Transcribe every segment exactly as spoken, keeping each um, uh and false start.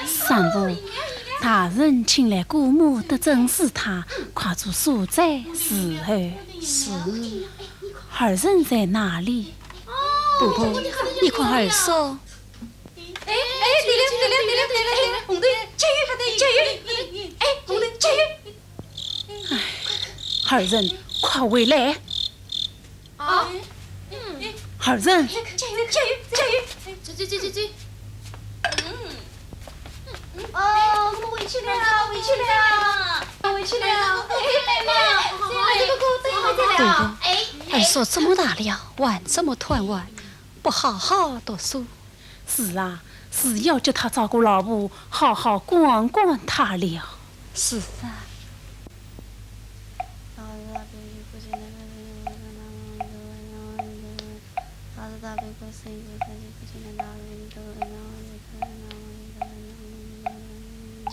三步，大人请来姑母得诊视他，快做素斋伺候。是。二人在哪里？婆婆，你看二叔。哎，哎，对了，对了，对了，对了，对了，红豆，加油，加油，哎，红豆，加油。哎，二人，快回来。 啊，嗯，二人。加油，加油，加油！走，走，走，走，走。嗯。哦，我们回去了，回去了，回去了。哎，哎，妈，哎，这个，这个，这个。对的，哎，二叔这么大了，还这么贪玩，不好好读书。 是啊，是要叫他照顾老婆，好好管管他了。是啊。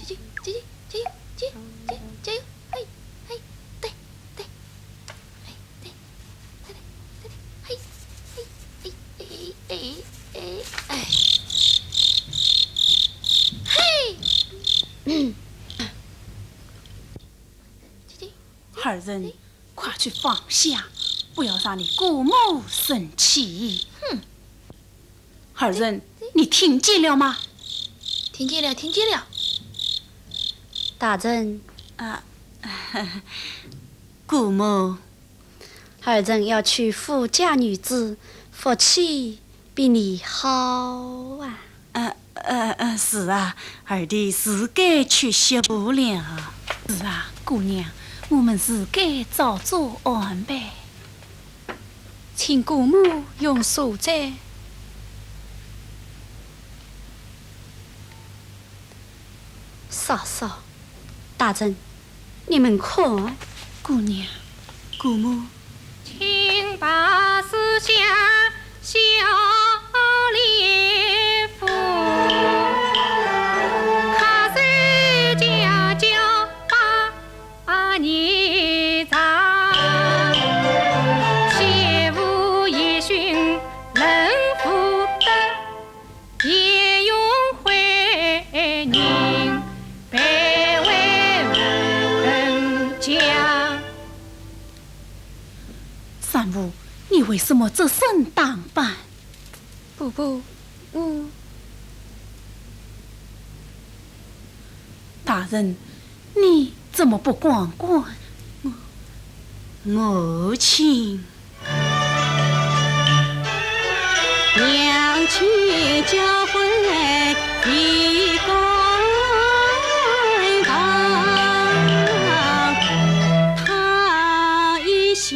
姐姐，姐姐，姐姐，姐姐，姐姐，加油！嘿，嘿，对，对。 哎，对，对，对，对，嘿，嘿，哎，哎，哎，哎，哎，嘿。姐姐，二人，快去放下，不要让你姑母生气。哼。 二人，你听见了吗？听见了，听见了。大人。啊，姑母。二人要娶富家女子，福气比你好啊。呃，呃，呃，是啊，二弟自该去歇步了。是啊，姑娘，我们自该照做安排。 请姑母用茶杯。嫂嫂，大人，你们看。姑娘，姑母。 三五，你为什么这身打扮？ 婆婆，我……大人，你怎么不管管母亲？娘亲教诲一贯道，她一向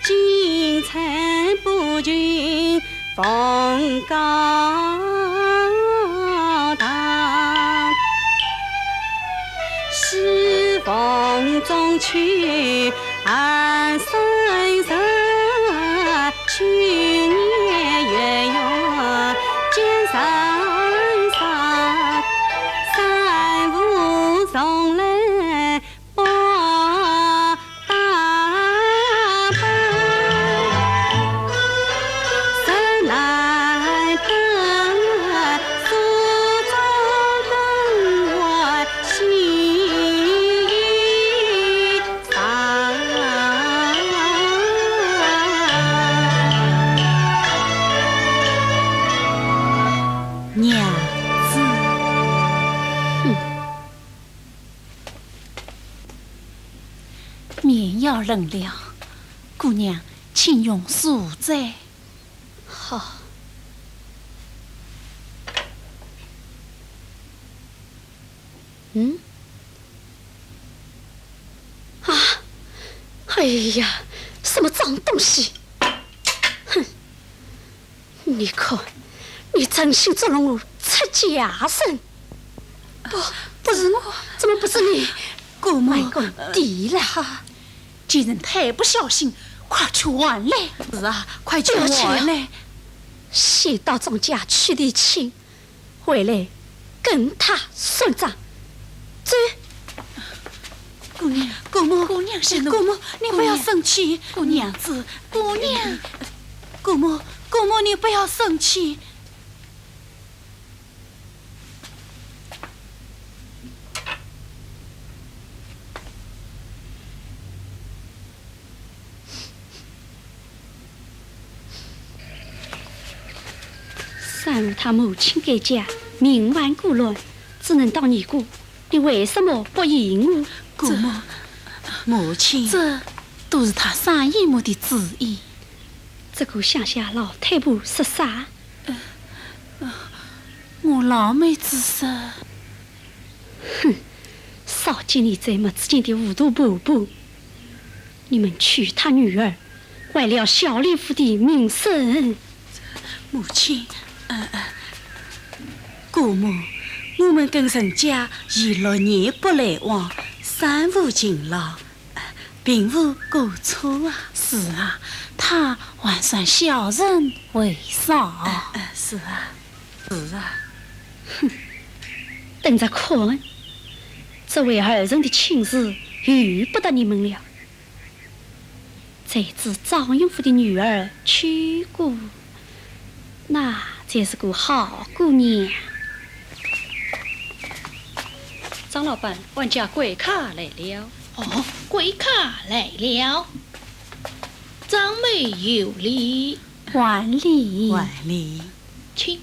金钗布裙奉告去二三十，去年元月见神煞，三五重来报大伯。神难得，手中灯还 心上。娘子。哼。面要冷了，姑娘，请用茶杯。好。 嗯？啊！哎呀，什么脏东西！哼！你看，你存心捉弄我出家人。不，不是我。怎么不是你？姑母，哎，滚地了！既然太不孝心，快去还来！是啊，快去还来！先到张家取点亲， 回来跟他算账。走。姑娘，姑母，姑娘息怒，姑母，你不要生气。姑娘子，姑娘，姑母，姑母，你不要生气。 三五他母亲改嫁，命犯孤乱，只能当尼姑，你为什么不依我？姑母，母亲，这都是他三姨母的主意。这个乡下老太婆说啥？我老妹子说， 哼，少见你这没知见的糊涂婆婆。你们娶她女儿，坏了孝廉府的名声。母亲，呃，呃，姑母，我们跟人家已六年不来往，三无勤劳，并无过错啊。是啊，她还算孝顺为上。呃，呃，是啊。 是啊。哼，等着看，这位儿臣的亲事由不得你们了。再指张荣府的女儿秋姑，那才是个好姑娘。张老板，万家贵客来了。哦，贵客来了。张妹有礼。 还礼。还礼。请。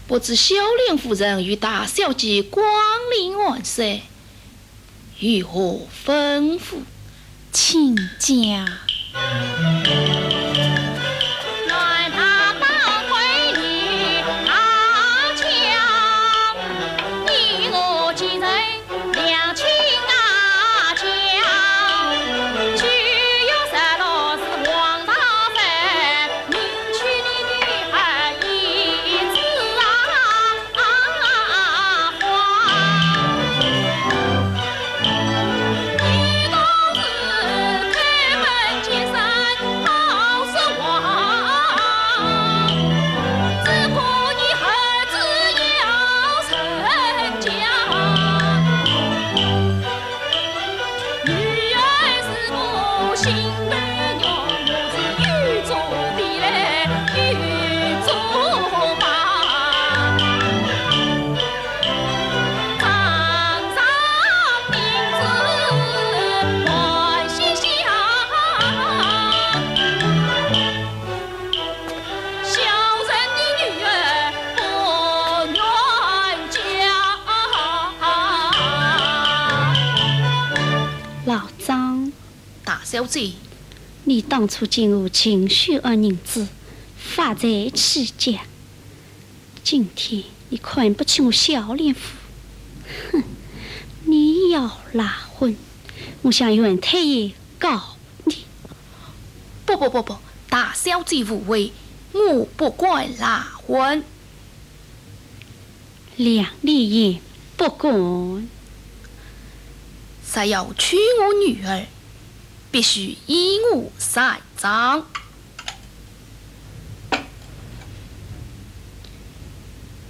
不知孝廉夫人与大小姐光临寒舍，有何吩咐？请讲。老张。大小姐。你当初见我勤修二银子，发财起家。 今天你看不起我孝廉府，哼，你要赖婚，我向县太爷告你。不不不不，大小姐误会，我不敢赖婚。两里远不敢。若要娶我女儿，必须依我三桩。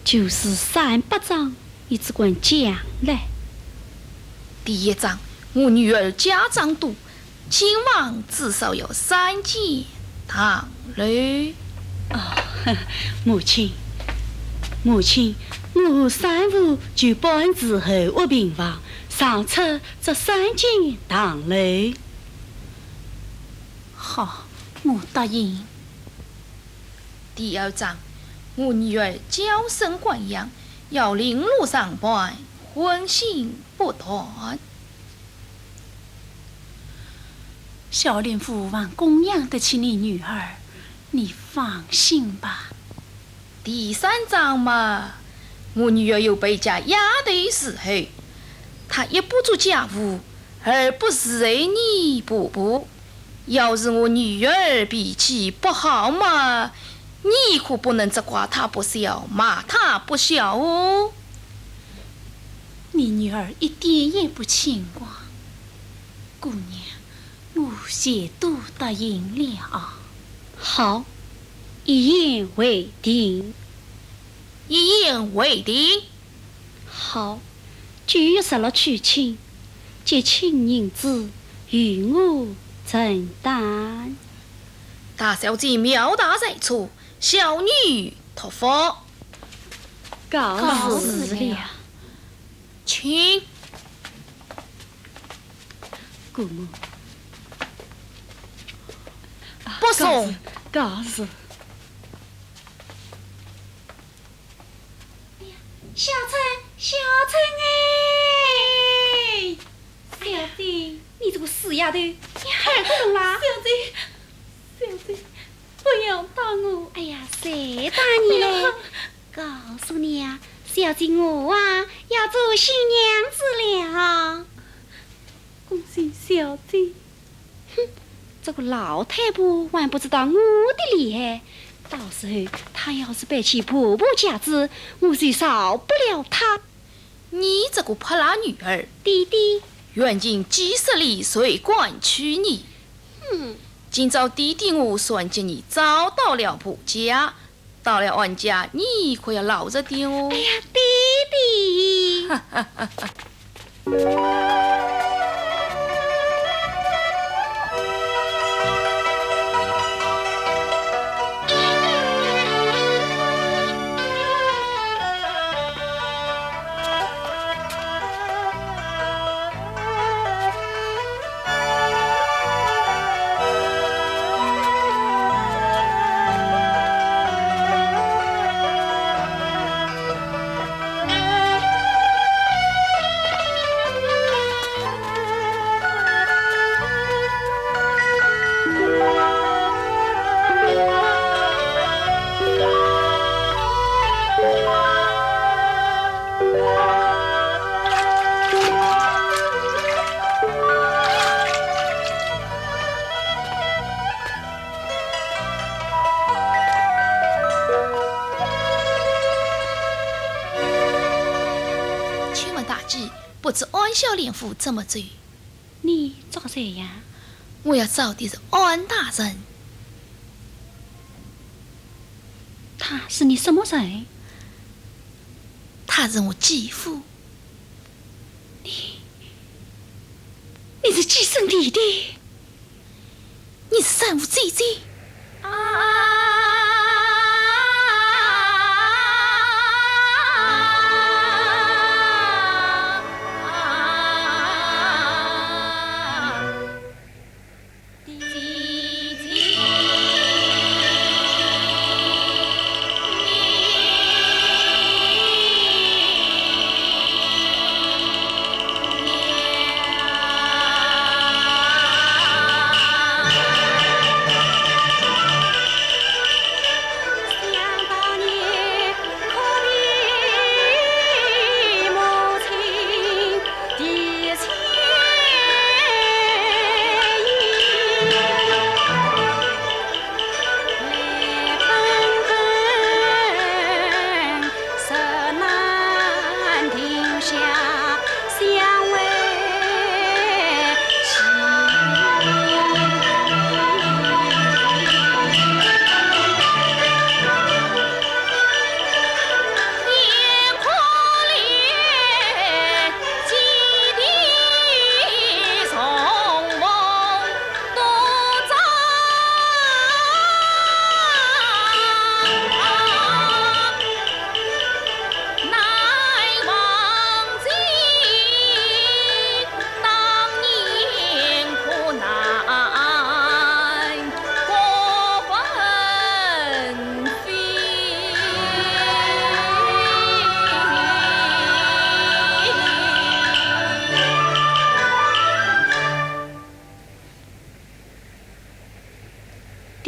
就是三百桩，你只管讲来。第一桩，我女儿嫁妆多， 新房至少要三间堂楼。哦，母亲，母亲，我三五就搬至后屋平房，上出这三间堂楼。好，我答应。第二桩，我女儿娇生惯养，要绫罗裳伴，婚姻不断。 小林府还供养得起你女儿，你放心吧。第三桩嘛，我女儿有陪嫁丫头伺候，她一不做家务，二不伺候你婆婆。要是我女儿脾气不好嘛，你可不能责怪她不孝，骂她不孝哦。你女儿一点也不轻狂。 姑娘，我全都答应了。好，一言为定。一言为定。好，九月十六娶亲，结亲银子由我承担。大小姐庙大在此，小女托福。告辞了。告辞了。 请。姑母。不送。告辞，告辞。小春，小春哎！小姐。你这个死丫头，你耳朵聋啦？小姐，小姐，不要打我。哎呀，谁打你嘞？不要打。告诉你啊，小姐我啊，要做新娘子了。恭喜小姐。哼，这个老太婆还不知道我的厉害，到时候她要是搬起婆婆架子，我就饶不了她。你这个泼辣女儿，爹爹。远近几十里，谁敢娶你？哼。今朝爹爹我算给你找到了婆家， 到了安家，你可要老实点哦。哎呀，爹爹！请问大姐，不知安小林府怎么走？ 你找谁呀？我要找的是安大人。他是你什么人？他是我继父。你，你是寄生弟弟？ 你是三五姐姐？啊！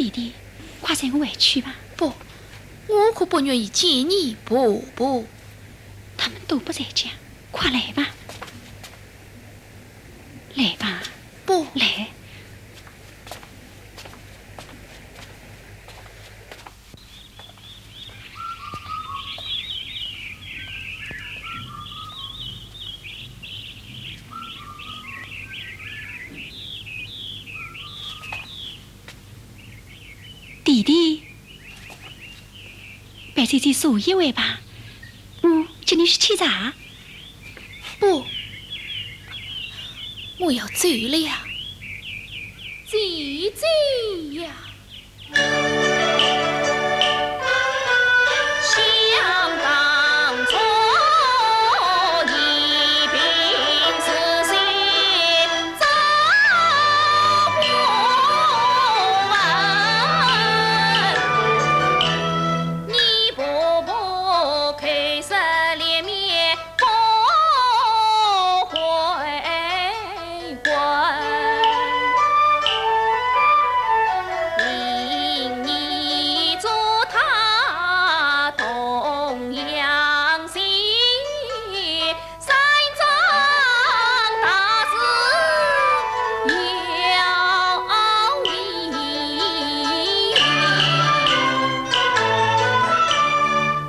弟弟，快随我回去吧。不，我可不愿意见你婆婆。他们都不在家，快来吧。来吧。不。来。 弟弟，陪姐姐坐一会吧，我给你去沏茶。不，我要走了呀。姐姐呀。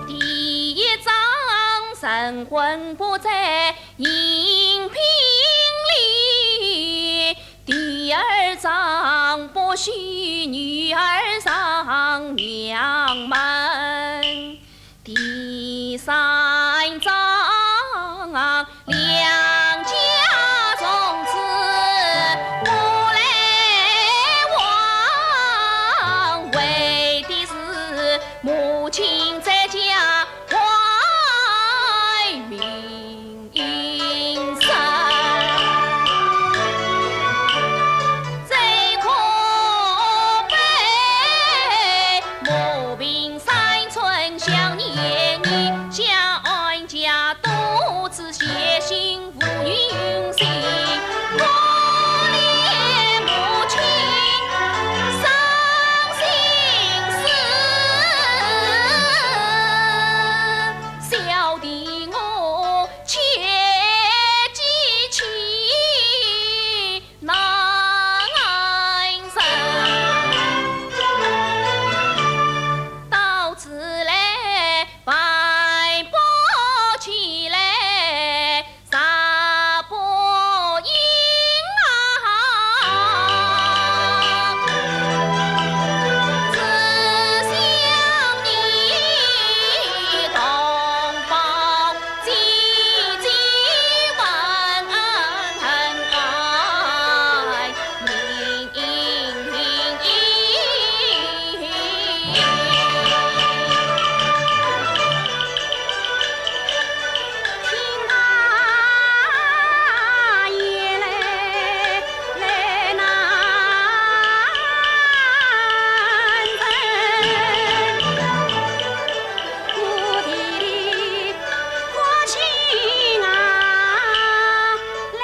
第一桩神魂不在 银瓶里，第二桩不许女儿上娘门，第三桩梁家从此无来往，为的是母亲在家 怀孕生，最可悲母病三春想念你，想安家多次写信 无音信，可怜母亲伤心事，小弟我切记起难忍。到此来 拜不起来，啥不应啊？只想你同胞 姐姐问安，明明听啊，也来来难忍。 我的父亲啊，来。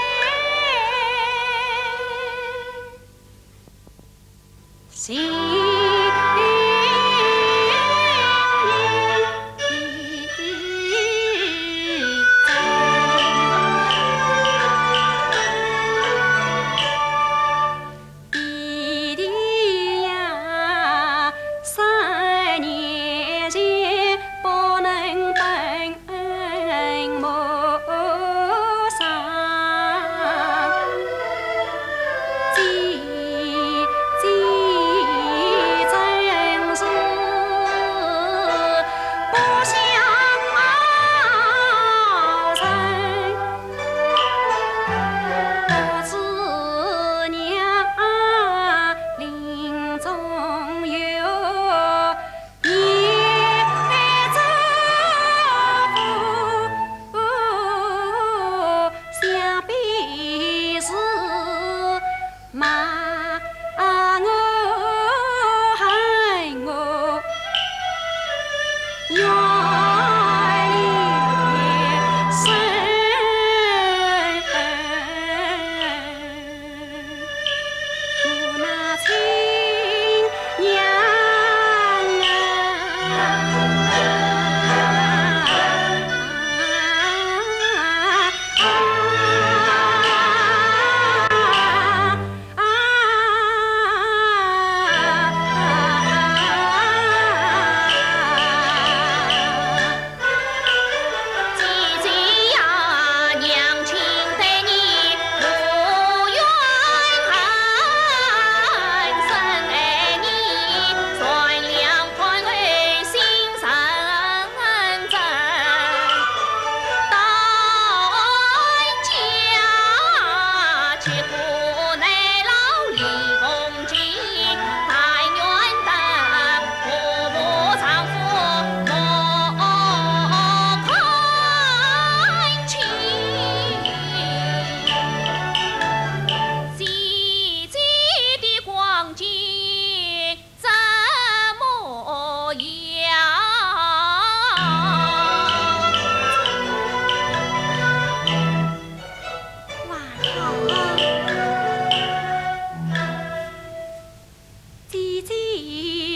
姐姐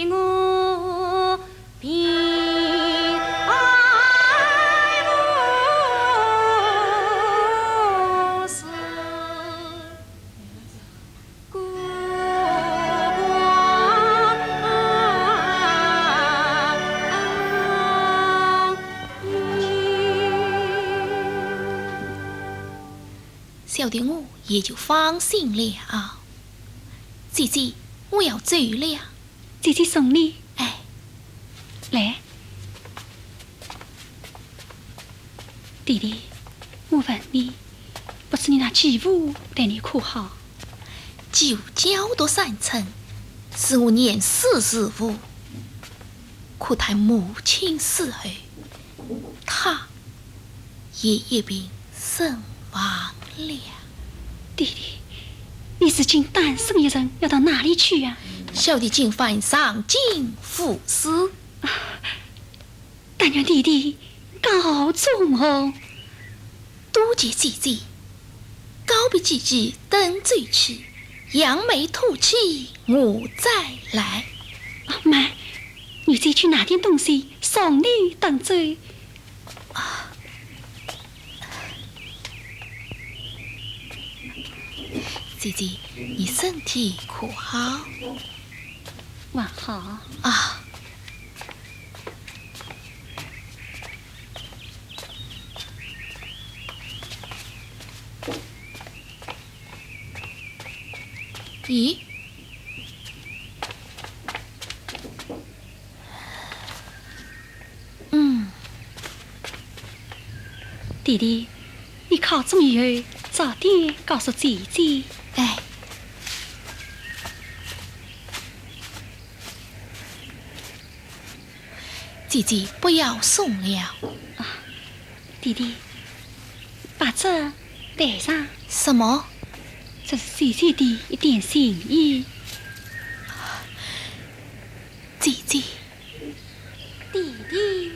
我平安无事。 晓得我也就放心了。姐姐，我要走了。姐姐送你。哎。来。 弟弟，我问你，不知你那继父待你可好？继父教读三春，是我念书时父，可叹母亲死后，他也一并身亡了。弟弟，你如今单身一人，要到哪里去呀？小弟今番上京赴试。 但愿弟弟高中哦。多谢姐姐，告别姐姐登舟去，扬眉吐气我再来。哦，慢，你先去拿点东西送你登舟。啊。姐姐，你身体可好？还好。啊。 咦？嗯。弟弟，你考中以后，早点告诉姐姐。哎。 姐姐，不要送了。啊，弟弟，把这带上。什么？这是姐姐的一点心意。姐姐。弟弟。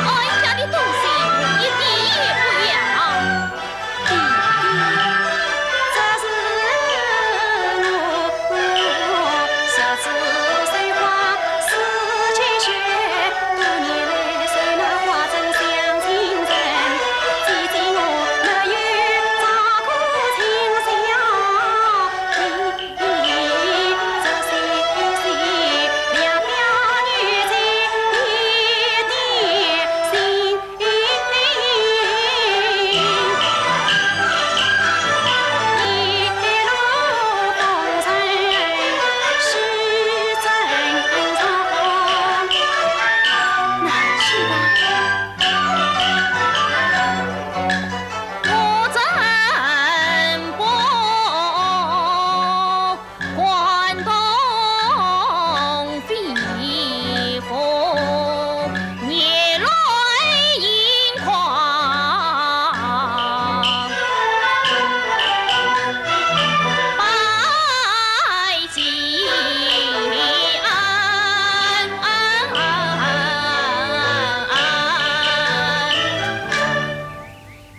哎，家里东西一点也不要。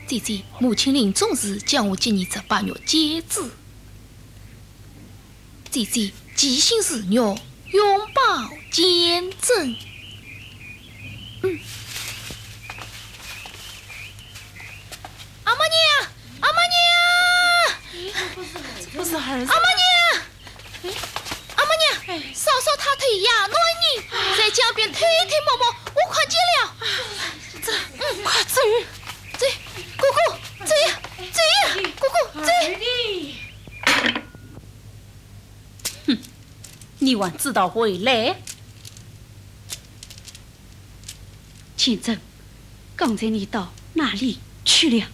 姐姐，母亲临终时叫我给你这八月戒指。 姐姐，吉星如玉，永保坚贞。嗯。阿妈娘，阿妈娘！这不是儿子。阿妈娘！阿妈娘，嫂嫂她同爷娘在江边偷偷摸摸，我看见了。这，嗯，快走，走，哥哥，走呀，走呀，哥哥，走。 哼，你还知道回来？清真，刚才你到哪里去了？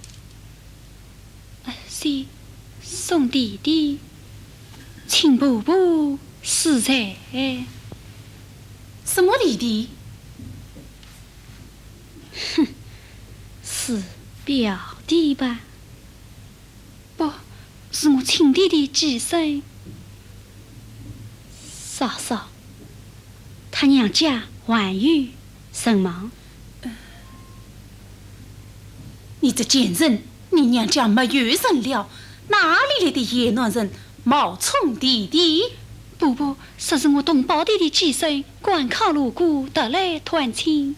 呃，是送弟弟，请婆婆恕罪。什么弟弟？哼，是表弟吧？ 不，是我亲弟弟寄生。嫂嫂，他娘家还有人吗？你这贱人，你娘家没有人了，哪里来的野男人冒充弟弟？婆婆，说是我同胞弟弟寄生，赶考路过，特来探亲。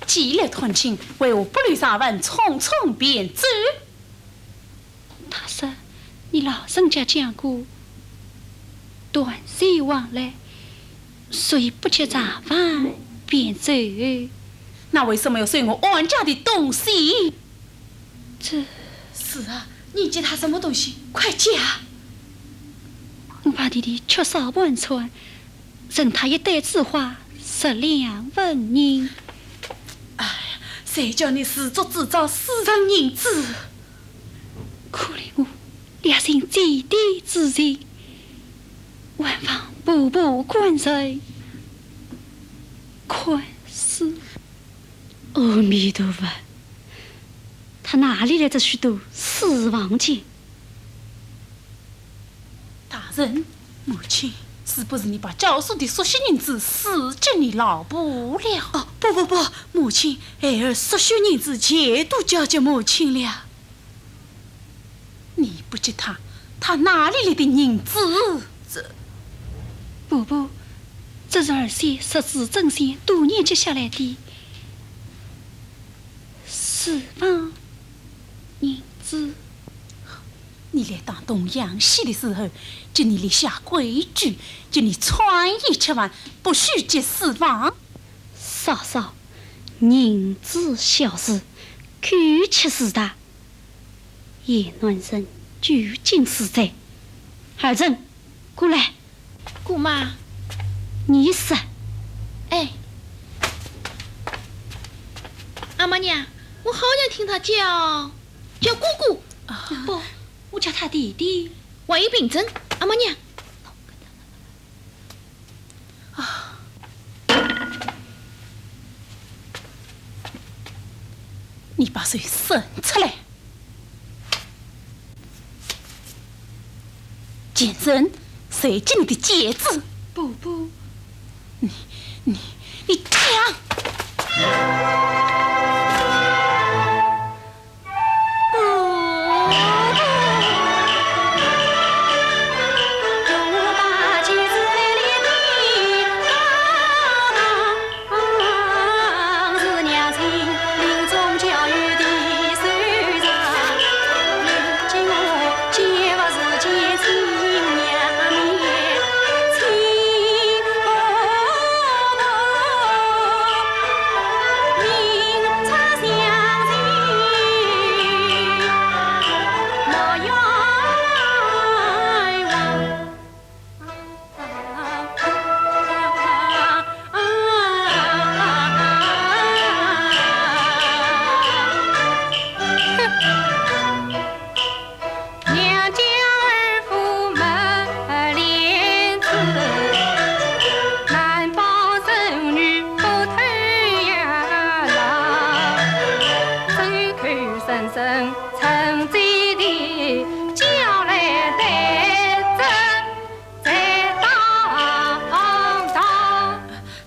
寄来探亲，为何不留茶饭，匆匆便走？ 他说，你老人家讲过，短促往来，所以不及茶饭便走。那为什么要收我安家的东西？这……是啊，你给他什么东西？快讲！我怕弟弟缺少盘缠，赠他一对珠花，十两纹银。哎呀，谁叫你自作自招，私藏银子？ 可怜我略尽姐弟之情，还望婆婆宽恕，宽恕。阿弥陀佛，他哪里来这许多私房钱？大人，母亲，是不是你把教书的所需银子赐给你老婆了？哦，不不不，母亲，孩儿所需银子全都交给母亲了。 你不给他，他哪里来的银子？这……婆婆，这是儿媳十指针线多年积下来的私房银子。你来打童养媳的时候，给你立下规矩，给你穿衣吃饭，不许给私房。嫂嫂，银子小事，口气是大。 野男人究竟是谁？二人，过来。姑妈。你说。哎。阿妈娘，我好像听他叫，叫姑姑。啊。不，我叫他弟弟。还有凭证，阿妈娘。 啊！你把手伸出来！贱人，谁给你的戒指？婆婆。你，你，你讲！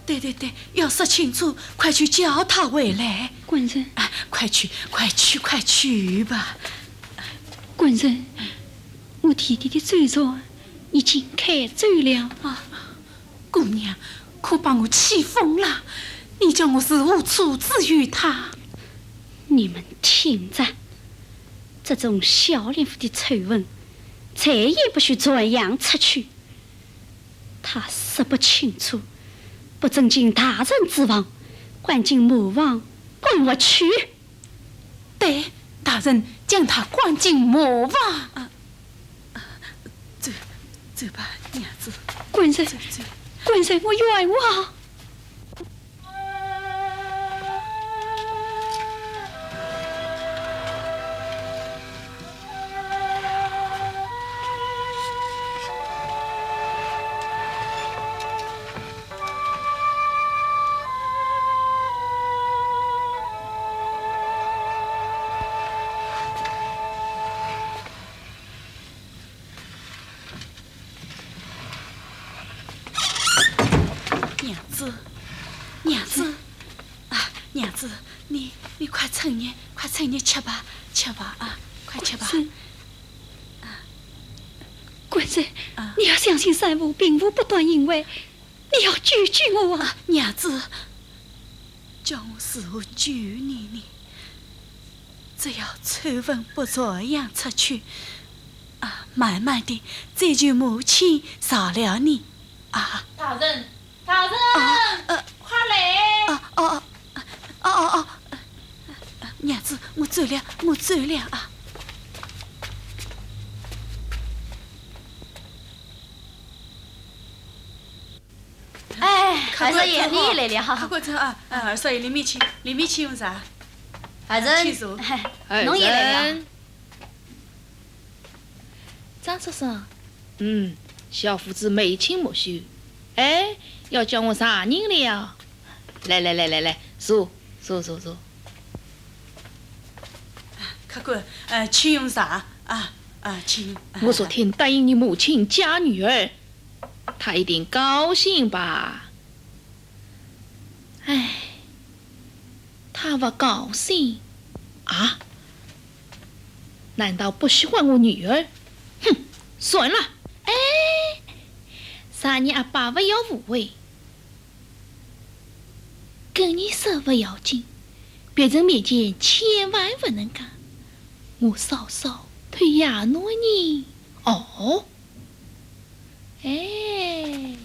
对对对，要说清楚，快去叫他回来。官人。啊，快去，快去，快去吧。官人， 我弟弟的咒状已经开走了。啊，姑娘，可把我气疯了！你叫我如何处置于他？你们听着，这种小脸妇的丑闻，再也不许传扬出去。他说不清楚，不准进大人之房，关进磨坊，滚回去。 对，大人将他关进磨坊。啊，啊，走，走吧，娘子。官人，走，走。官人，我冤枉。娘子，娘子，啊，娘子，你，你快趁热，快趁热吃吧，吃吧啊，快吃吧。官人，啊。你要相信三五并无不端行为，你要救救我啊！啊，娘子，叫我如何救你呢？只要丑闻不传扬出去，啊，慢慢的，再求母亲饶了你，啊。大人， 大人，啊，呃，快来！啊，哦，哦，哦，哦，哦，娘子，我走了，我走了啊。哎，二少爷，你也来了哈。客官请啊，啊，二少爷，里面请，里面请用茶。二人，请坐。哎，侬也来了。二人。 张叔叔。嗯，小福子眉清目秀。哎，要叫我啥人了？来来来来来，坐，坐坐坐。客官，呃，请用茶啊，啊，请。我昨天答应你母亲嫁女儿，她一定高兴吧？唉，她不高兴啊？ 难道不喜欢我女儿？哼，算了。哎，啥人阿爸不要误会，跟你说不要紧，别人面前千万不能讲。我嫂嫂忒野男人。哦， 哎。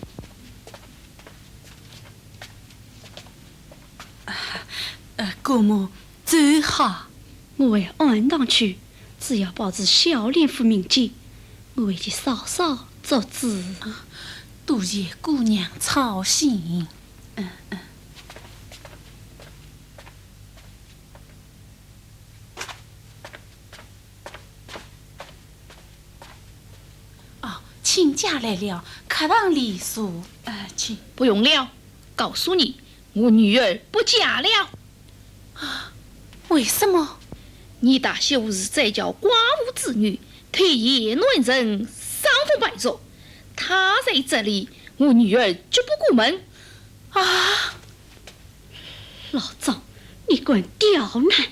呃，姑母，走好。我回庵堂去，只要保持小脸夫名节，我为你嫂嫂做主。啊，多谢姑娘操心。嗯，嗯。 哦，亲家来了，客堂里坐。呃，请。不用了，告诉你，我女儿不嫁了。啊，为什么？你大媳妇是再嫁寡妇之女，忒野男人，伤风败俗。她在这里，我女儿绝不过门。啊？ 老张，你敢刁难？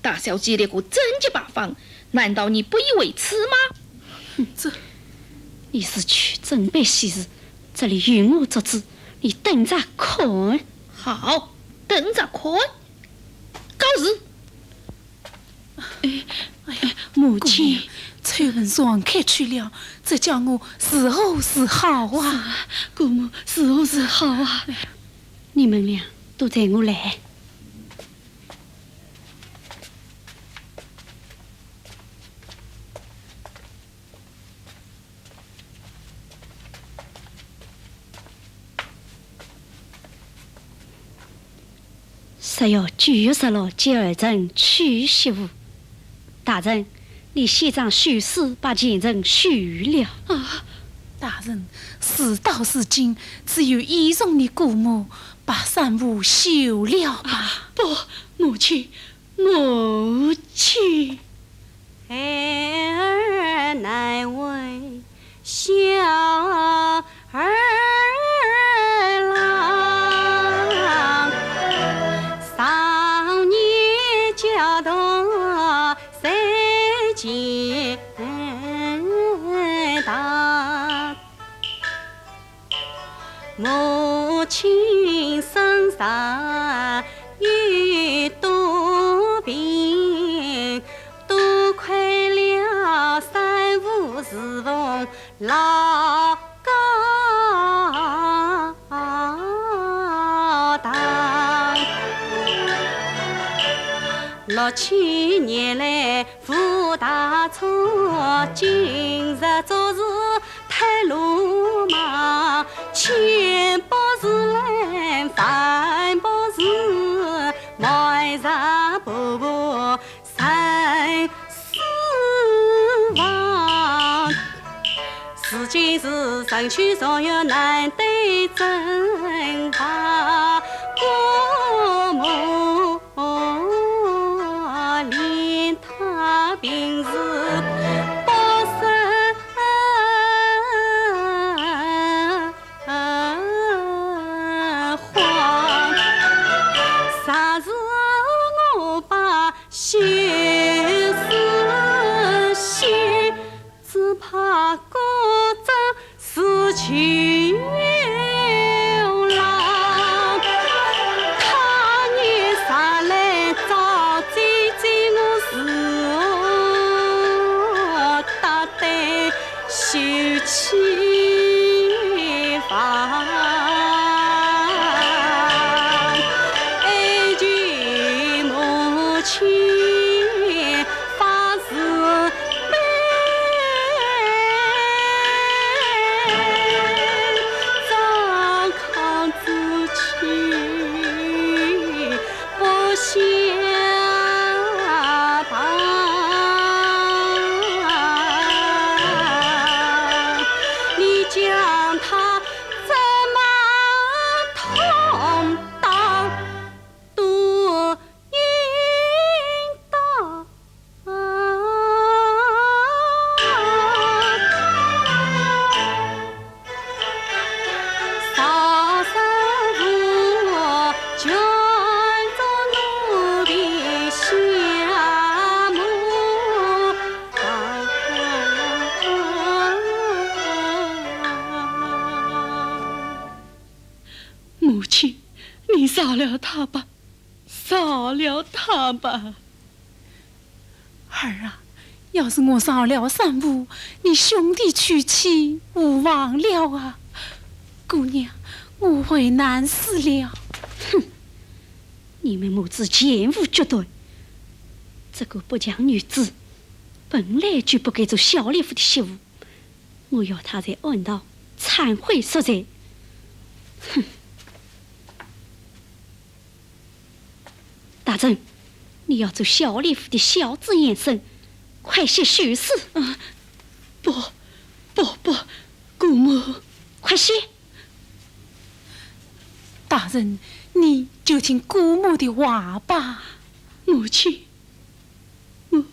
大小姐那个贞洁八方，难道你不以为耻吗？哼，这，你是去准备喜事，这里由我做主，你等着看。好，等着看。告辞。 哎，哎呀，母亲。姑娘，丑闻传开去了，这叫我如何是好啊？是啊，姑母，如何是好啊？你们俩都随我来。 说要九月十六接儿臣娶媳妇。大人，你写张休书把前程休了。啊，大人，事到如今，只有依从你姑母，把三五休了吧。啊，不，母亲， 母亲。孩儿难为小儿郎，少年家道谁见大？ 母亲身上有多病，多亏了三五侍奉老高堂。六七年来 无大错，今日做事太鲁莽，千不是人，万不是埋怨婆婆三四方。如今是人去楼空，难对真话，姑母 怜他平时不生。母亲，你饶了他吧，饶了他吧。儿啊，要是我饶了三五，你兄弟娶妻无望了啊！姑娘，我为难死了。哼，你们母子前无决断，这个不祥女子，本来就不该做小李府的媳妇。 我要她在庵堂忏悔赎罪。哼！大人，你要做小李府的孝子贤孙，快些休书。啊，不，不，不，姑母。快些！大人，你就听姑母的话吧。母亲，我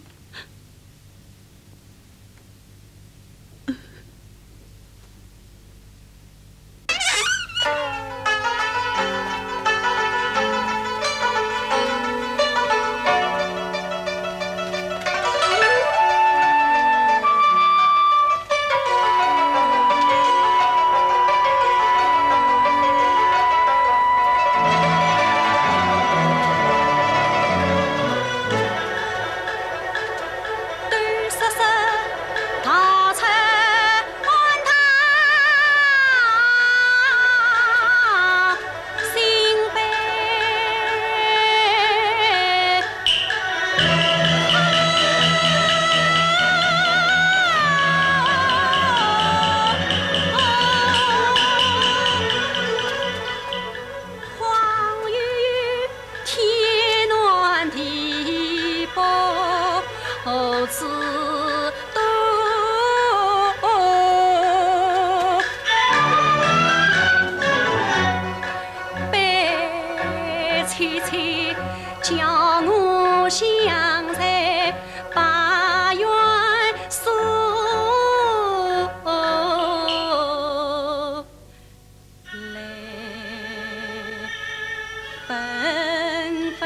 天南地北何处都，悲戚戚叫我想在八元寺。 来奔奔。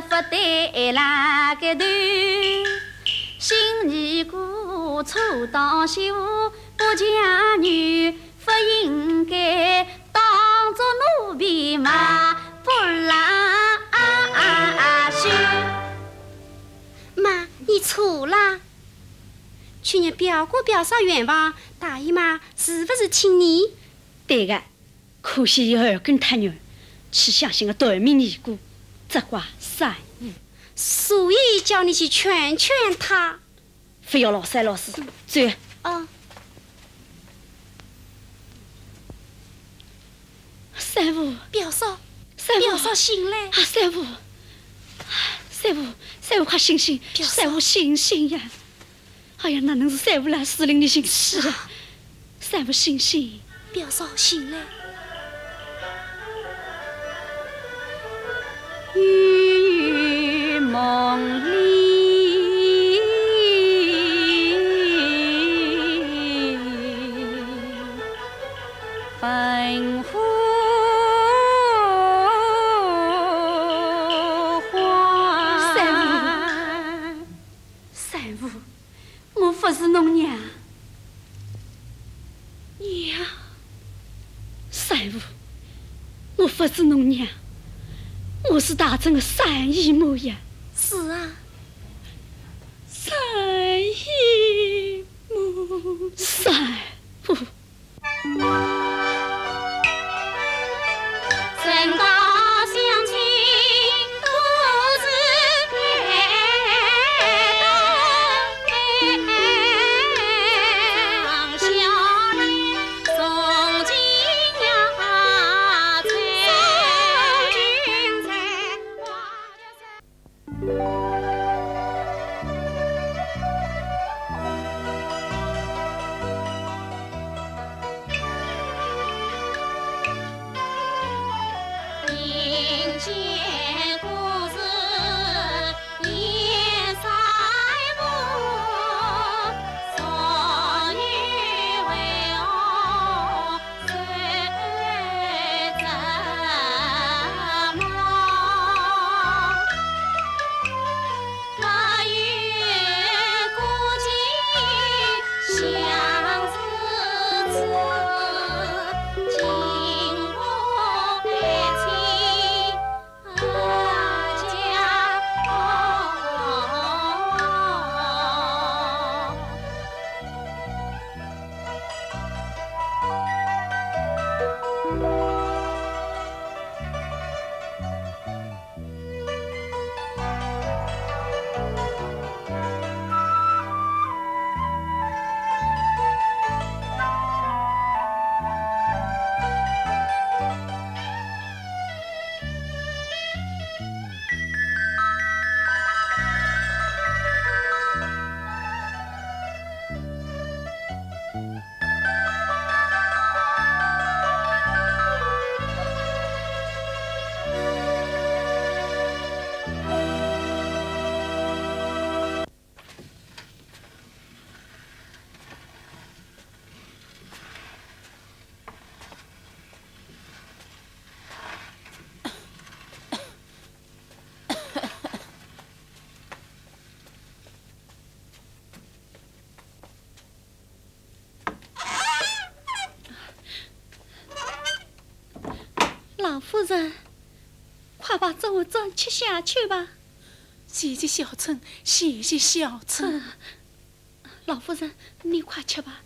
勿对啦个头，新尼姑错当媳妇，不嫁女，不应该当作奴婢嘛，不啦啊啊啊！妈，你错啦。去年表哥表嫂圆房，大姨妈是不是请你？对个， 可惜伊耳根太软，去相信个短命尼姑，责怪三五。所以叫你去劝劝她。勿要老三老四，走。哦。三五。表嫂，三五。表嫂醒来。啊，三五，三五，三五，快醒醒，表嫂。三五醒醒呀！ 哎呀，哪能是三五辣树林里寻死啊？三五醒醒。表嫂醒来。三五，三五， 我勿是侬娘。娘？三五，我勿是侬娘，我是大春个三姨母呀。是啊。三姨母。三五。 老夫人，快把这碗粥吃下去吧。谢谢小春，谢谢小春。嗯，老夫人，你快吃吧，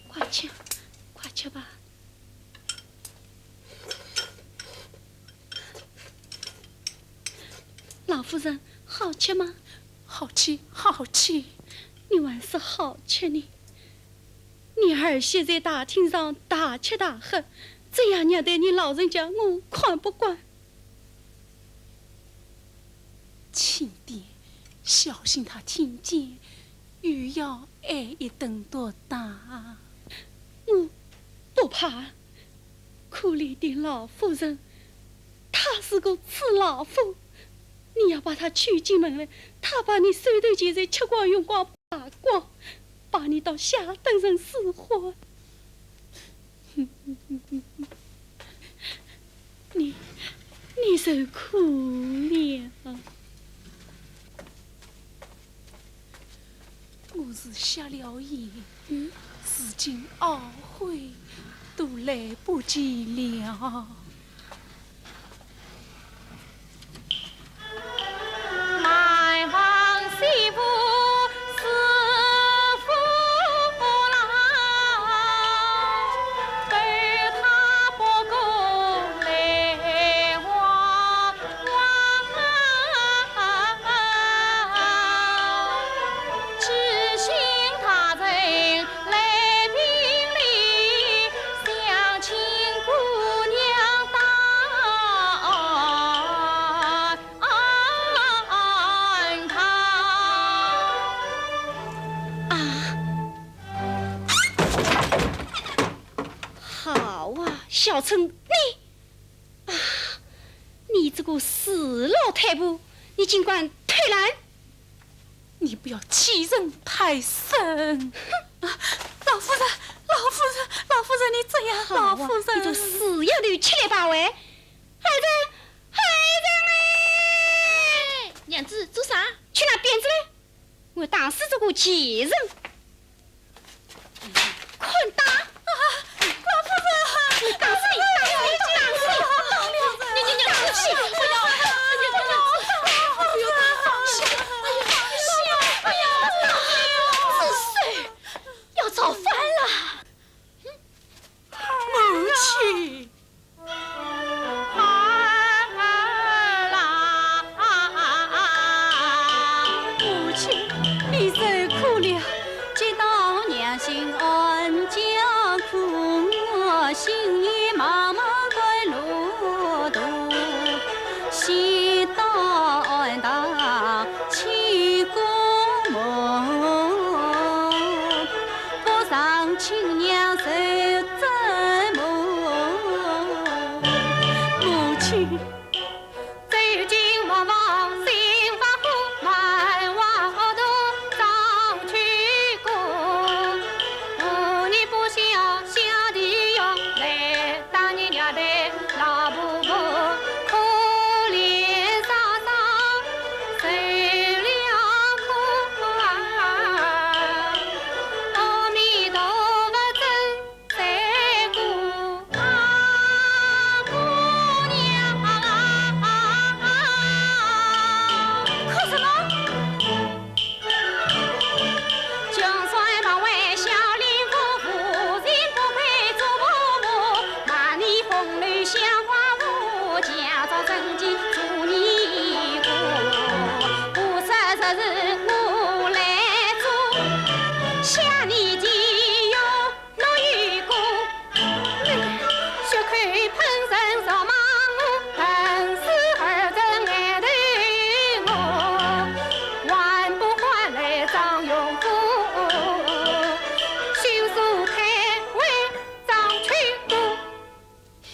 快吃，快吃吧。 老夫人，好吃吗？好吃，好吃。你还说好吃呢？你儿媳在大厅上大吃大喝，这样虐待你老人家，我看不惯。 轻点，小心她听见，又要挨一顿毒打。我不怕，可怜的老夫人，她是个痴老妇，你要把她娶进门来，她把你手头钱财吃光用光败光，把你倒吓得人死活。 你，你受苦了。下了言，嗯，如今懊悔都来不及了。啊！好啊，小春，你，啊，你这个死老太婆，你竟敢偷懒！你不要欺人太甚！哼！啊，老夫人，老夫人，老夫人，你这样，好啊，老夫人，你这死丫头，吃力吧喂！ 孩子，孩子哎！娘子，做啥？去拿鞭子来，我打死这个贱人！快打！啊，老夫人！打死你，打死你，打死你！你，你，你，不要！哎呀，放下！哎呀，放下！哎呀，放下！这是要造反了！母亲。 母亲，你受苦了。 母亲。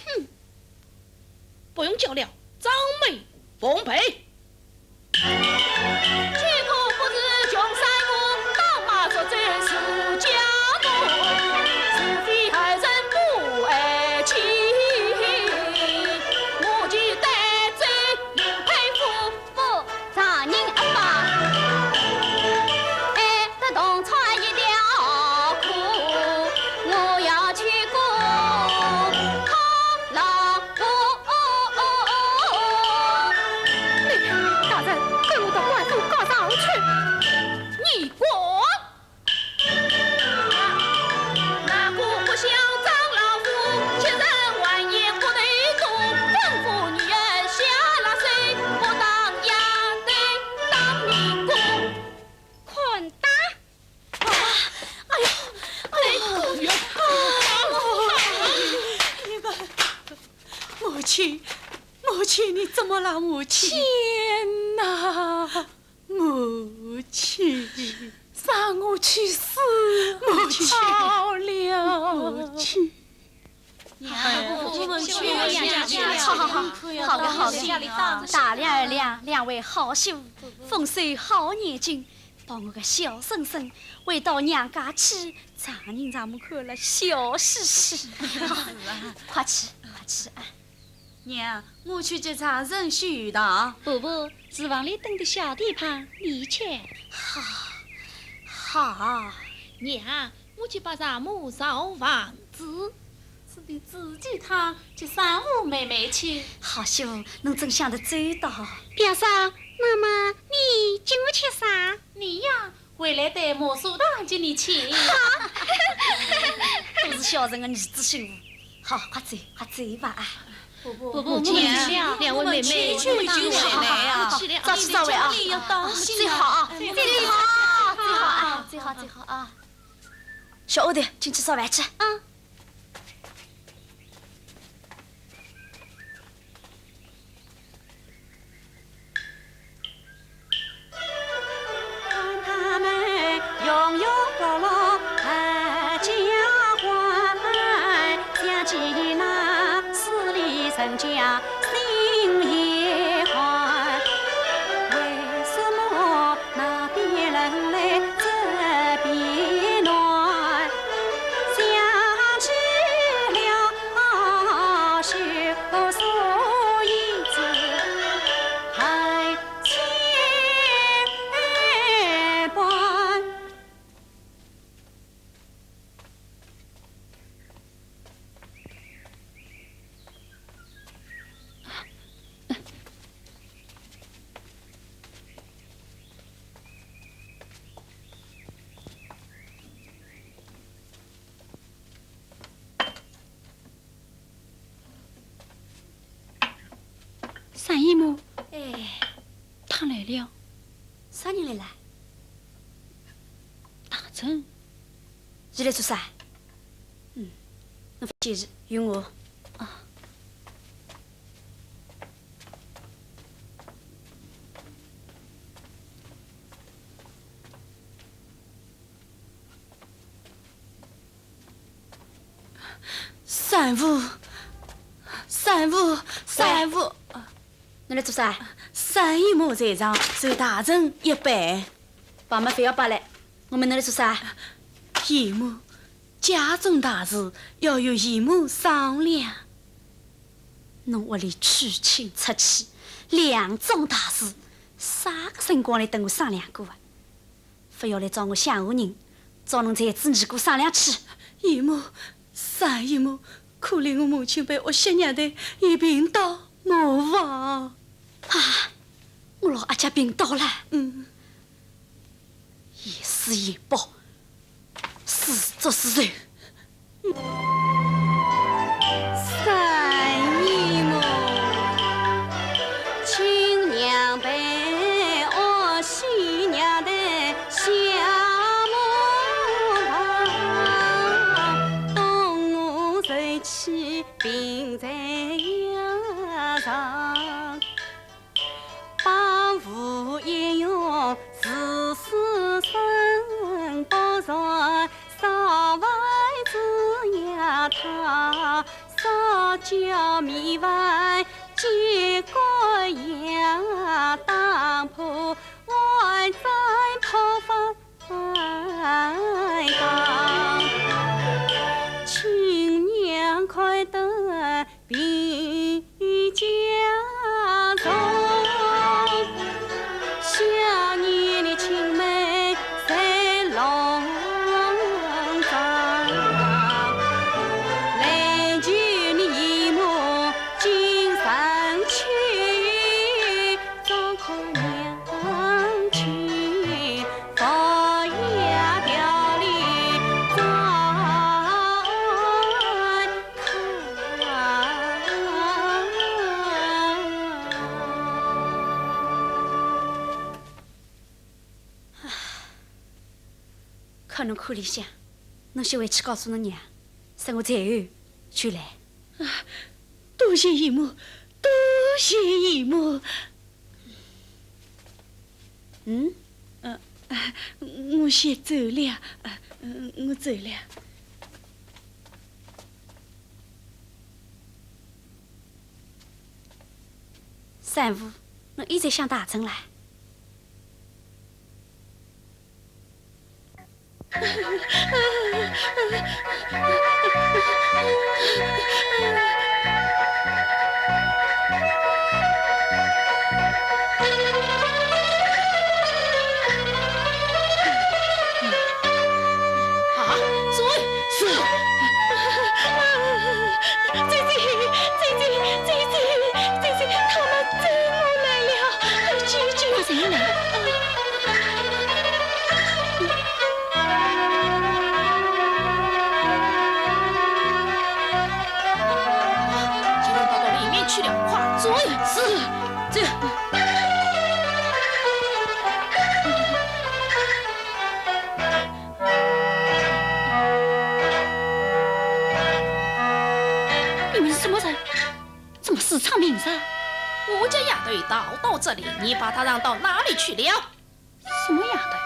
哼，不用叫了，张梅奉陪。 大人，跟我到官府告状去。你滚！快打！ 哎呦，哎呦，哎呦，你们，母亲，母亲，你怎么了，母亲？天哪，母亲，让我去死，母亲，好了。母亲。 哎呀，我们去，我们去。好，好，好，好的，好的。大量二两，两位好媳妇，丰收好眼睛，把我个小婶婶回到娘家去，丈人丈母看了笑嘻嘻。好，快去，快去啊！娘，我去给丈人续糖。婆婆，厨房里等的小地方，你去。好，好。娘，我去把丈母找房子。是你自己趟去三五妹妹去。好媳妇，侬真想得周到。表嫂，那么你跟我去啥？你呀，回来带马苏糖跟你去。好。都是孝顺的儿子媳妇。好，快走，快走吧啊！婆婆，婆婆，我们去了，两位妹妹，我们去去去去，好好好，去了，早去早回啊！你们家里要当心啊。最好啊，最好，最好啊，最好，最好啊！小丫头，进去烧饭去。啊。 三姨母，哎，她来了。啥人来了？大珍。伊来做啥？嗯，侬勿介意，有我。啊。 三姨母，三姨母，三姨母。喂。侬来做啥？三姨母在上，受大人一拜。摆末覅摆了，我问侬来做啥？姨母，家中大事要与姨母商量。侬屋里娶亲出去，两桩大事，啥个辰光来搭我商量过啊？ 勿要来找我乡下人，找侬才子二哥商量去。姨母，三姨母，可怜我母亲被恶血虐待，已病倒molliv啊！啊，我老阿姐病倒了。嗯。严丝严暴，自作自受。 三姨母，亲娘被恶戏娘的下马，东吴受气病在崖上。 帮扶一用自私生不善，少饭子也讨，少叫米饭，几个也打破，外在破饭。 亲娘看得比家重，想你的青梅在lòng中，来求你姨母今生去。 看侬哭里向，侬先回去告诉侬娘，说我随后就来。啊，多谢姨母，多谢姨母。 嗯？呃，我先走了，呃，我走了。三姨母，侬一直想大成啦？你们是什么人？怎么私闯民宅？我家丫头逃到这里，你把她让到哪里去了？什么丫头？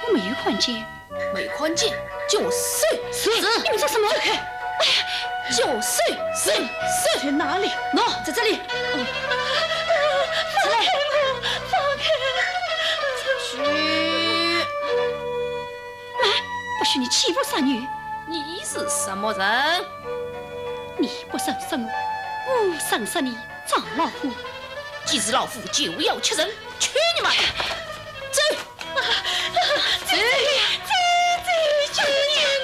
我没有看见。没看见？就是。是。你们说什么？走开！哎呀，就是。是，是。在哪里？喏，在这里。哦。出来。放开我！放开我！去。 来，不许你欺负杀女。你是什么人？你不杀生我，我生杀你，张老虎。既是老虎，就要吃人，去你妈的！走！走！姐姐，姐姐，救救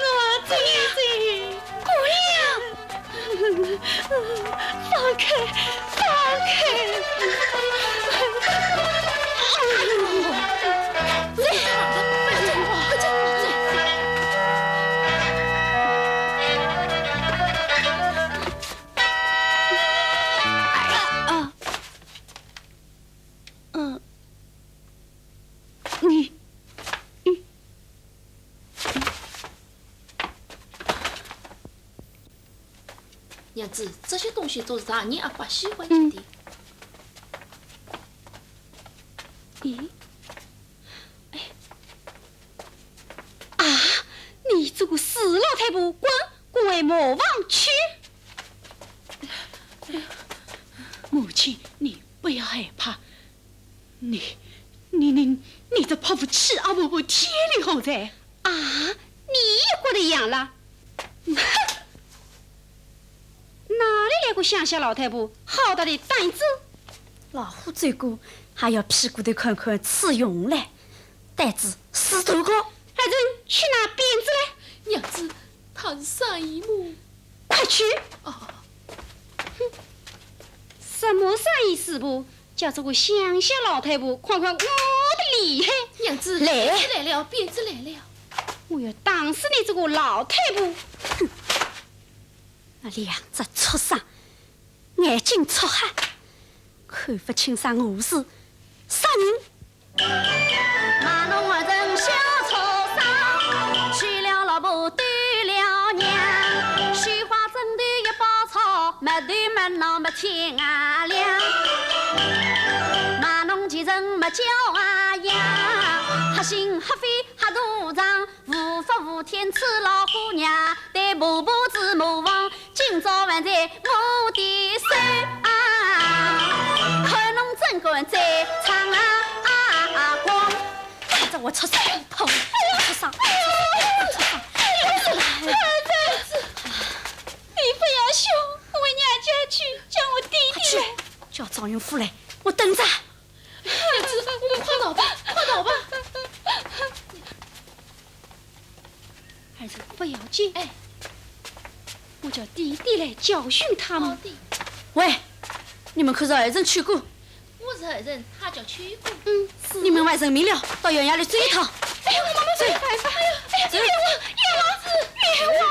我，姐姐！姑娘！ 放开，放开！啊，嗯，你，嗯。 娘子，这些东西都是大人阿爸喜欢吃的。咦？哎，啊，你这个死老太婆，滚，滚回磨坊去！母亲，你不要害怕。 你，你，你，你这泼妇欺压婆婆，天理何在？啊，你也觉得样了？哼！哪里来个乡下老太婆，好大的胆子！老虎走过，还要屁股头看看吃用嘞，胆子是大个。还真去拿鞭子来。娘子，她是啥人么？ 快去！哦。哼，什么生意师傅，叫这个乡下老太婆看看我的厉害。娘子，来。鞭子来了，鞭子来了。我要打死你这个老太婆！哼，那两只畜生，眼睛戳瞎，看不清爽我是啥人。 卖弄儿人小畜生，娶了老婆丢了娘。绣花针头一包钞，没头没脑没天啊亮。卖弄贱人没教啊呀，瞎心瞎肺瞎大肠，无法无天吃老虎娘，对婆婆子模仿， 今朝还在我的手啊，看侬怎敢再闯啊光！这我畜生一头，畜生，畜生，畜生！儿子，你不要凶，我回娘家去叫我爹爹来。快去，叫状元夫来，我等着。儿子，我们快逃吧，快逃吧！ 儿子，不要紧，哎，我叫爹爹来教训他们。好的。喂，你们可是二人去过？我是二人，他叫去过。嗯，是。你们外人明了，到县衙里走一趟。哎呀，我们没办法。哎呀，哎呀，冤枉，冤枉，冤枉！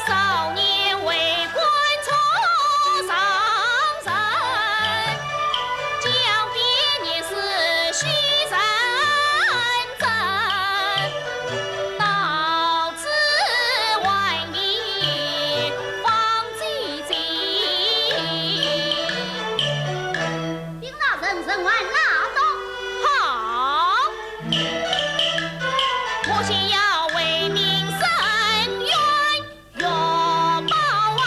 少年为官出上人，交臂年事须成真，到此还命方继进。 禀大人，人还拉到。好，我先要为民伸冤，欲报王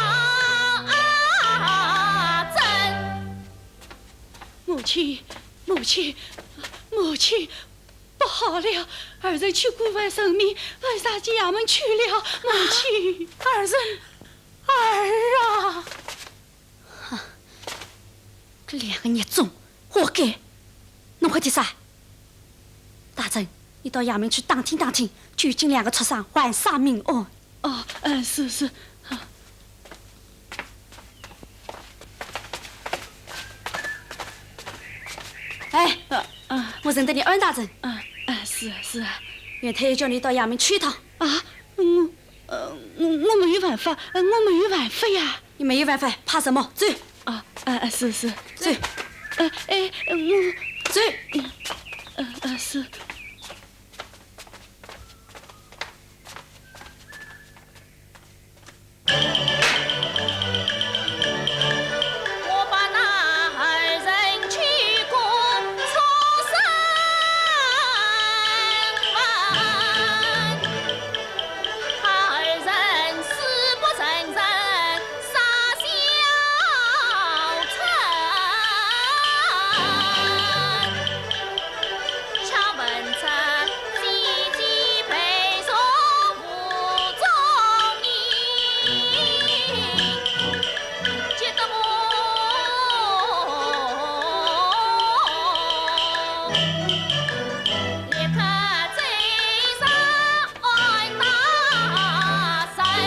阿珍。母亲，母亲，母亲，不好了！二人去过问神明，问上衙门去了，母亲。啊，二人，儿啊！ 哼，搿两个孽种，活该！侬快点啥？大人，你到衙门去打听打听，究竟两个畜生犯啥命案？哦，嗯，是，是。啊。哎，啊，啊。我认得你，二大人。啊，啊，是啊，是啊。县太爷叫你到衙门去一趟。啊，我我，我没有办法，呃，我没有办法呀。你没有办法，怕什么？走。啊，啊，啊，是，是。走。呃，哎，我，走。呃，呃，是。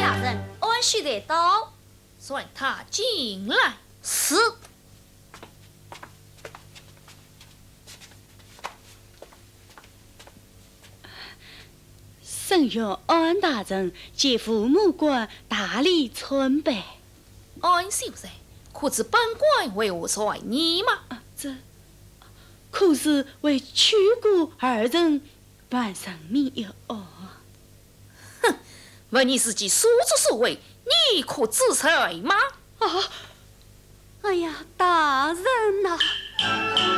大人，安喜在到。传他进来。是。 沈县安大人见父母官大礼参拜。安小姐，可知本官为何传你吗？啊，这，可是为秋姑二人办成命一案。 哼，问你自己所作所为，你可知罪吗？啊，哎呀，大人呐！啊，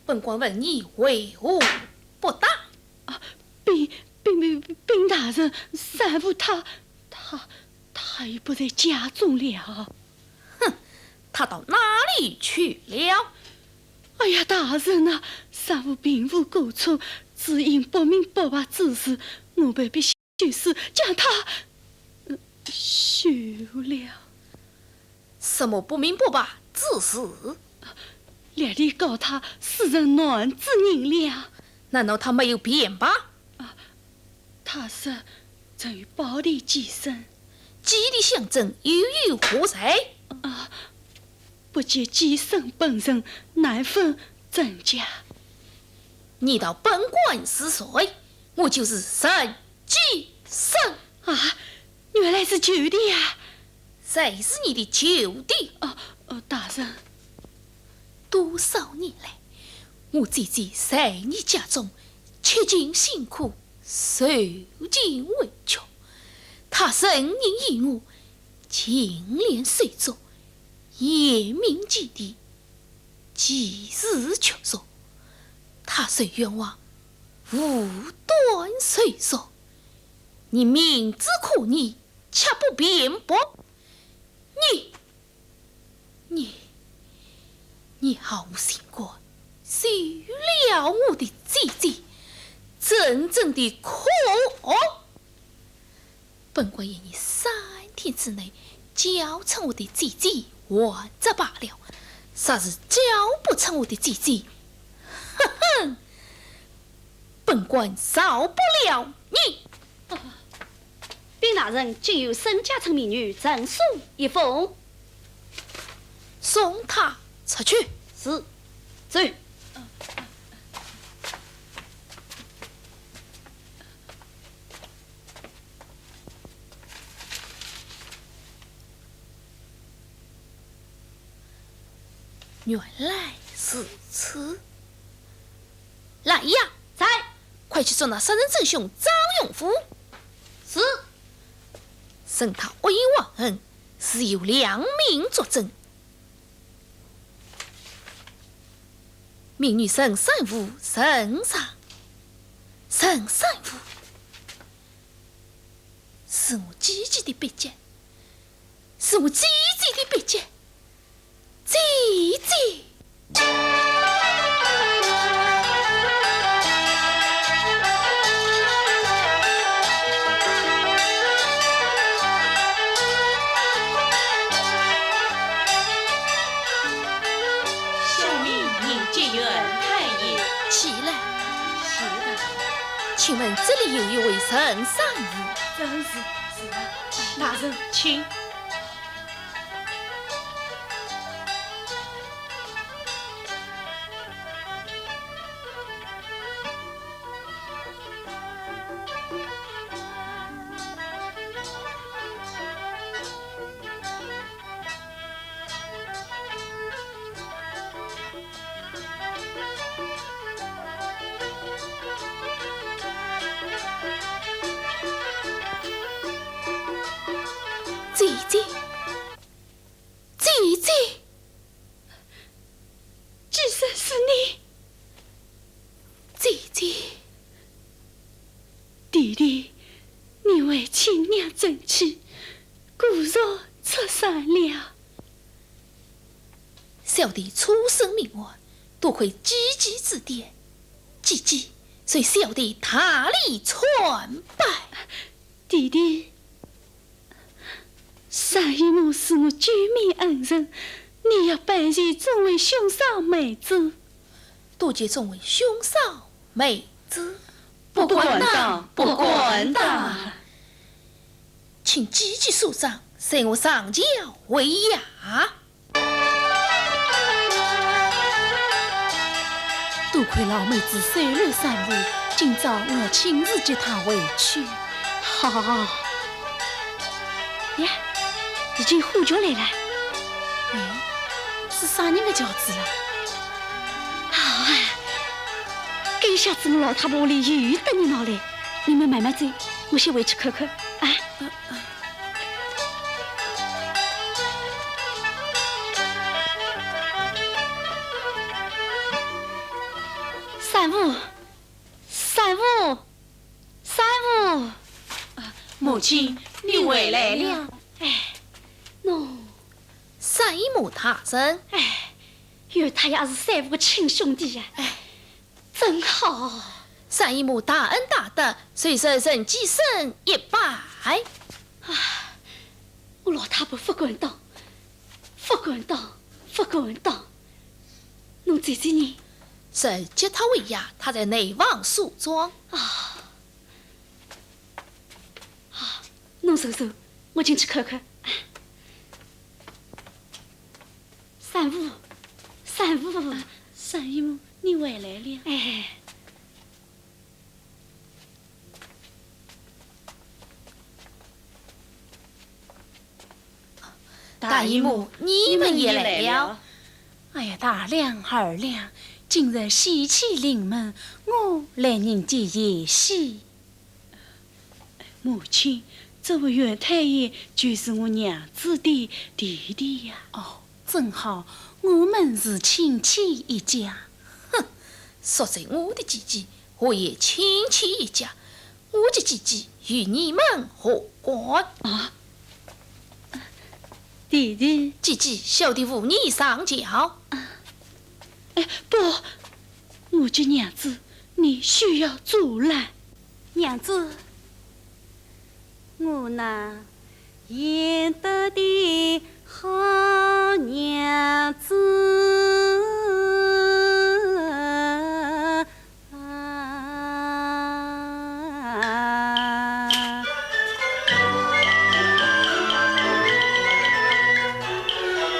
本官问你为何不答？啊，禀，禀，禀，禀大人，三父他，他，他已不在家中了。 哼，他到哪里去了？哎呀，大人啊，三父并无过错，只因不明不白之事，我被必须就是将他，呃，休了。什么不明不白之事？列位告他私认男子人了。难道他没有辩白？啊， 他说曾与胞弟寄生。寄弟相争又有何罪？啊，不见寄生本人，难分真假。你道本官是谁？我就是沈寄生。啊，原来是舅弟呀。 谁是你的舅弟？哦，哦，大人。多少年来，我姐姐在你家中吃尽辛苦，受尽委屈，她任人以我，金莲手足，严明及第， 几时却说，她受冤枉，无端受辱，你明知故意，却不辩驳。你，你，你毫无心肝，休了我的姐姐，真正的可恶！本官要你三天之内交出我的姐姐，还则罢了，若是交不出我的姐姐，哼哼，本官饶不了你！ 禀大人，今有沈家村美女陈送一封。送她出去。是，走。原来如此。来呀！在。快去捉拿杀人真凶张永福。是。 审他恶意怀恨，是有两名作证。名女陈三五，陈啥？陈三五，是我姐姐的笔迹，是我姐姐的笔迹。 姐姐。小民迎接袁太爷。起来。是的。请问这里有一位陈三五？正是，是的。大人，请。 姐姐，姐姐，既然是你，姐姐。弟弟，你为亲娘争气，骨肉出山了。 小弟出身名门，多亏姐姐指点，姐姐，随小弟大礼参拜。弟弟，单姨母是我救命恩人，你要拜谢众位兄嫂妹子。多谢众位兄嫂妹子。不敢当，不敢当。请姐姐收账，随我上轿回衙。 多亏老妹子收留三五，今朝我亲自接她回去。好。呀，已经呼叫来了。哎，是啥人的轿子了？啊，该下子我老太婆屋里又等热闹嘞。你们慢慢走，我先回去看看啊。 三五，三五，三五。母亲，你回来了。哎，喏。单姨母大人。哎，原来他也是三五的亲兄弟呀。哎，真好。单姨母大恩大德，虽说人既生一拜。啊，我老太婆不敢当，不敢当，不敢当。 侬姐姐呢？是接她回衙，她在内房梳妆。啊。啊，侬坐坐，我进去看看。三五，三五。啊，单姨母，你回来了。哎。 大姨母，你们也来了。哎呀，大娘、二娘，今日喜气临门，我来迎接喜。母亲，这位袁太爷就是我娘子的弟弟呀。哦，真好，我们是亲戚一家。哼，说是我的姐姐，我也亲戚一家。我及姐姐与你们何干？啊，弟弟。姐姐，小弟扶你上轿。哎，不，我及娘子，你休要阻拦。娘子，我那 贤德的好娘子啊。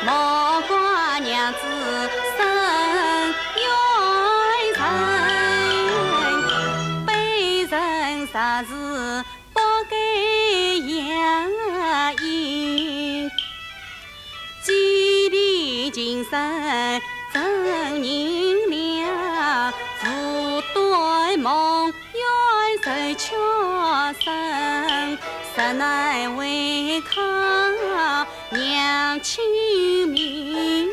莫怪娘子生冤仇，卑人实是 不该扬言，寄别情深真难了，无端蒙冤仇却生，实难违抗娘亲命，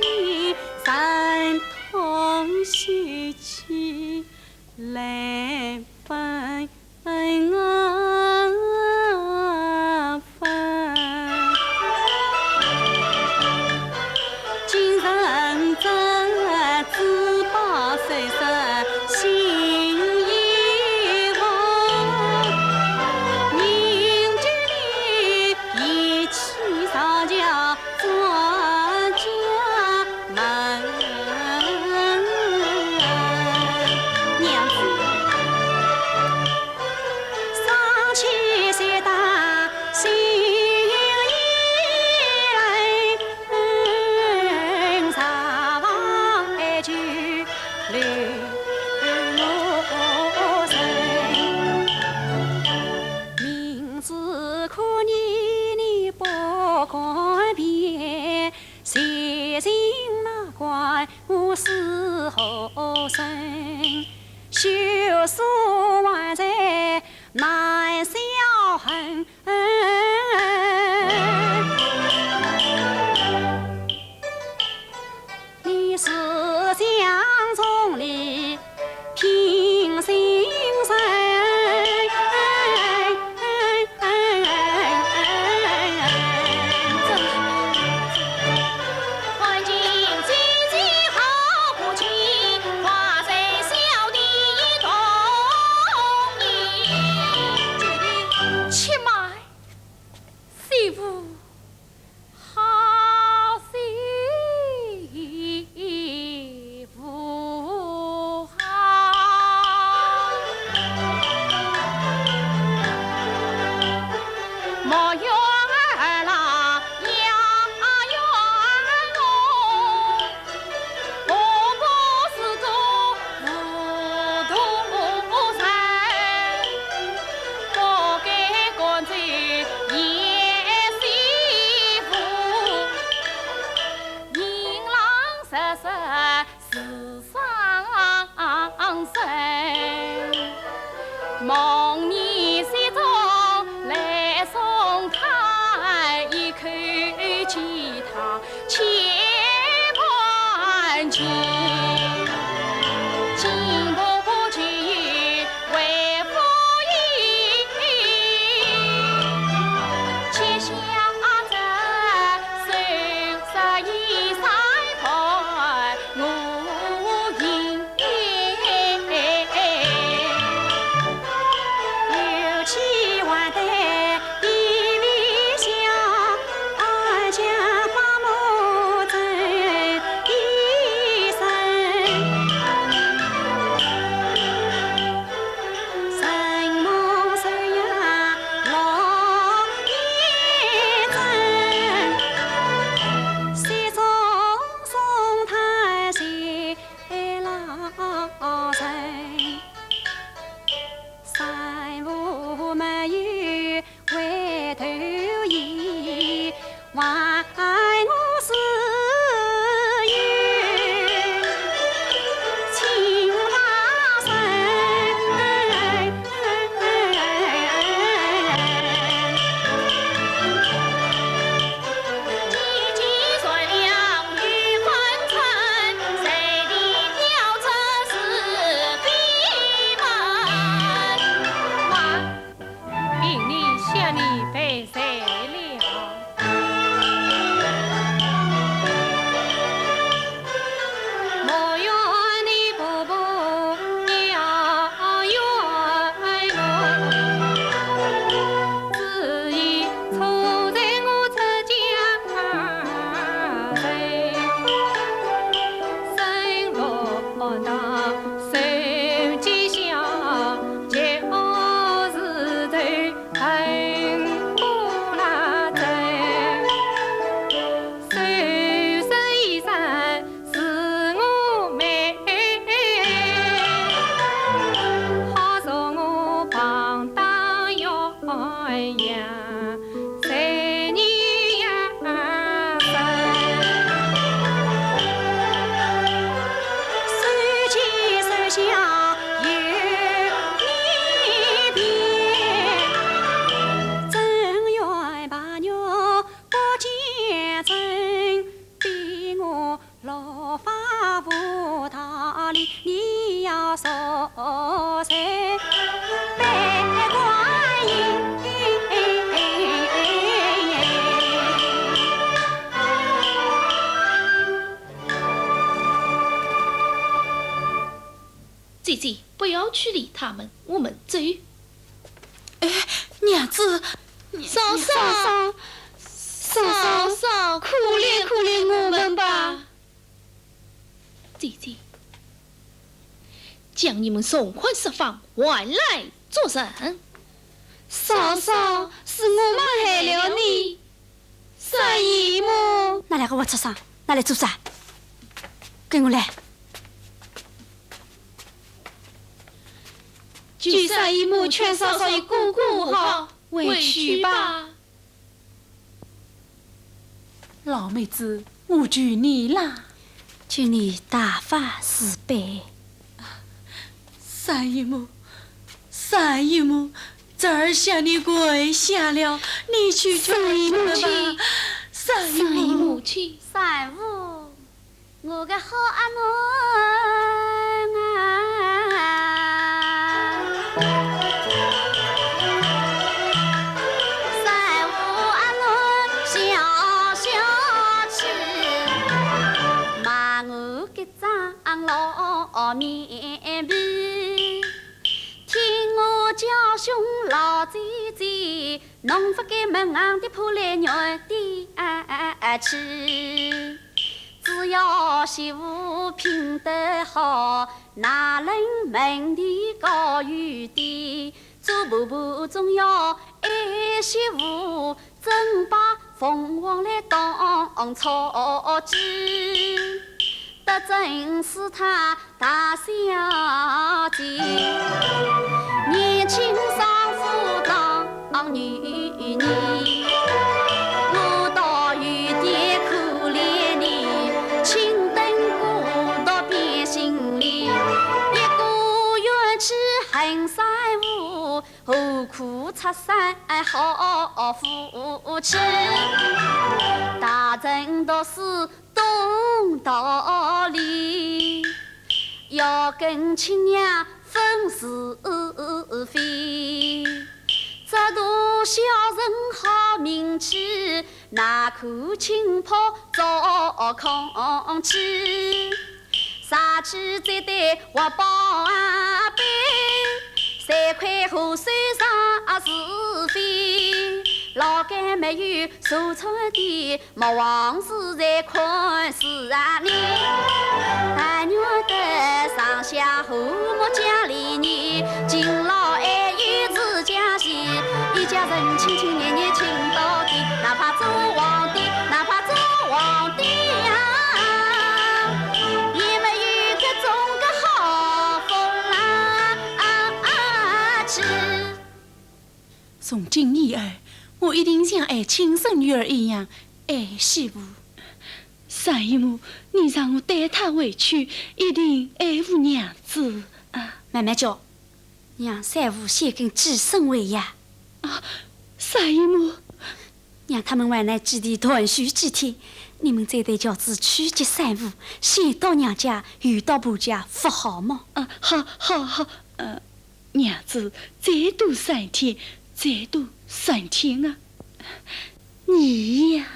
忍痛休妻来分 分啊分。今生这只把岁数心已无，凝聚的一气上将 转家门。娘子，上去谢打心意来，茶房爱酒留我身。明知故意你不敢辩， 谁信那官我是何人？休说还在难消恨。你是想从里 平心神。看见姐姐好不亲，话在小弟同意。且慢，媳妇 好媳妇啊。莫怨儿郎，也怨我。 我不是个糊涂人，不该赶走贤媳妇，迎郎入室是伤身。 梦里雪中来送她，一口鸡汤千万斤，金婆婆就有回复音，接下这首十一三拜。 我应。姐姐，不要去理他们，我们走。哎，娘子，嫂嫂，嫂嫂，嫂嫂，可怜可怜我们吧。姐姐，将你们从宽释放，还来作证。嫂嫂，是我们害了你。 三姨母。拿两个活畜生，拿来做啥？跟我来。求三姨母劝嫂嫂与哥哥和好，回去吧。老妹子，我求你啦。求你大发慈悲。 三姨母，三姨母，侄儿向你跪下了，你去救儿子们吧。三姨母，三姨母，请。三姨母，我个好阿囡啊。三姨母阿囡笑笑去，骂我个 张老面皮。听我叫兄老姐姐，侬勿该问俺的破烂肉的去。只要媳妇品德好，哪能门第高有低？ 做婆婆总要爱媳妇，真把凤凰来当草鸡。得真是她大小姐，年轻丈夫当女人，我倒有点可怜你，青灯孤独变心里，一个愿去恨三五， 何苦拆散好夫妻？大人读书懂道理，要跟亲娘分是非。这大小人好名气，哪可轻拍照空气？ 杀鸡宰蛋活宝贝，三块五毛啥是非？老干没有收藏的，莫忘是在看书啊你。但愿得上下和睦家里呢，敬老爱幼自家齐，一家人亲亲热热亲到底，哪怕做皇帝，哪怕做皇帝呀。 也没有这种个好福啦啊啊去。从今以后，我一定像爱亲生女儿一样爱媳妇。三姨母，你让我带她回去，一定爱护娘子啊。慢慢叫，让三五先跟寄生回呀。啊，三姨母。 让他们回来寄地团聚几天，你们再带轿子去接三五，先到娘家，又到婆家，不好吗？啊，好，好，好，呃，娘子，再多三天，再多三天啊。你呀，